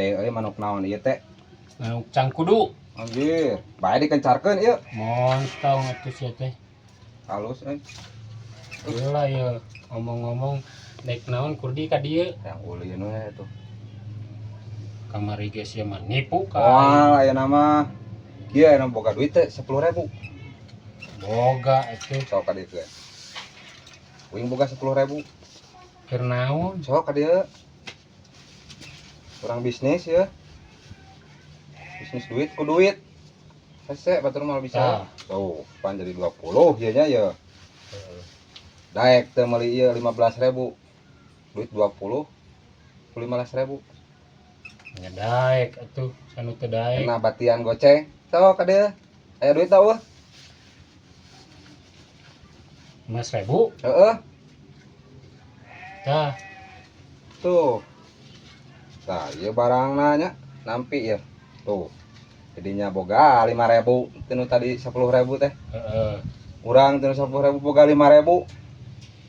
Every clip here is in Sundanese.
Gede euy, manuk naon ieu teh? Manuk cangkudu. Anjir, bae dikencarkeun ieu. Montong atuh sia teh. Halus euy. Gila ya, ngomong-ngomong naik naon Kurdi ka dieu? Yang ulin we tuh. Kamari ge sia mah nipu ka. Moal aya mah. Kieu aya boga duit teh 10.000. Boga atuh. Sok ka dieu teh. Uing boga 10.000. Keur naon? Sok ka dieu. Kurang bisnis ya. Bisnis duit ku duit. Hese batur mah bisa. Tuh, pan jadi 20 ieu nya ya. Daek teu meuli ieu 15.000. Duit 20 15.000. Nya daek atuh, sanu teu daek. Kena batian goceng. Sok ka dieu. Aya duit tau? 15.000. Heeh. Tah. Tuh. Tah, ieu barangna nya nampi ya. Tuh. Jadinya boga 5.000 tinu tadi 10.000 teh. Heeh. Urang tinu 10.000 boga 5.000.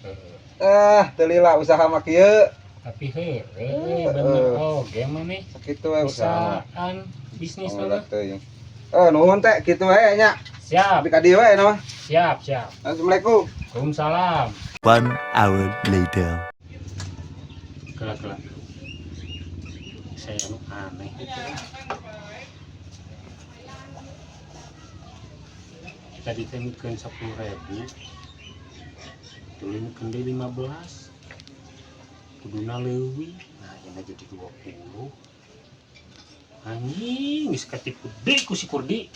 Heeh. Eh, teu lila usaha mah kieu. Tapi heueuh bener oge maneh. Sakitu we usaha mah. Bisaan bisnis Oh, mah. teuing. Eh, nuhun teh kitu we nya. Siap. Tapi ka dieu we mah. Siap, siap. Assalamualaikum. Waalaikumsalam. 1 hour later. Kela kela. Saya nu aneh itu. Tadi teh mikeun 10.000. Tuluy mikeun deui 15. Kuduna leuwih. Nah, ini jadi 20. Anjing, geus katipu deui ku si Kurdi.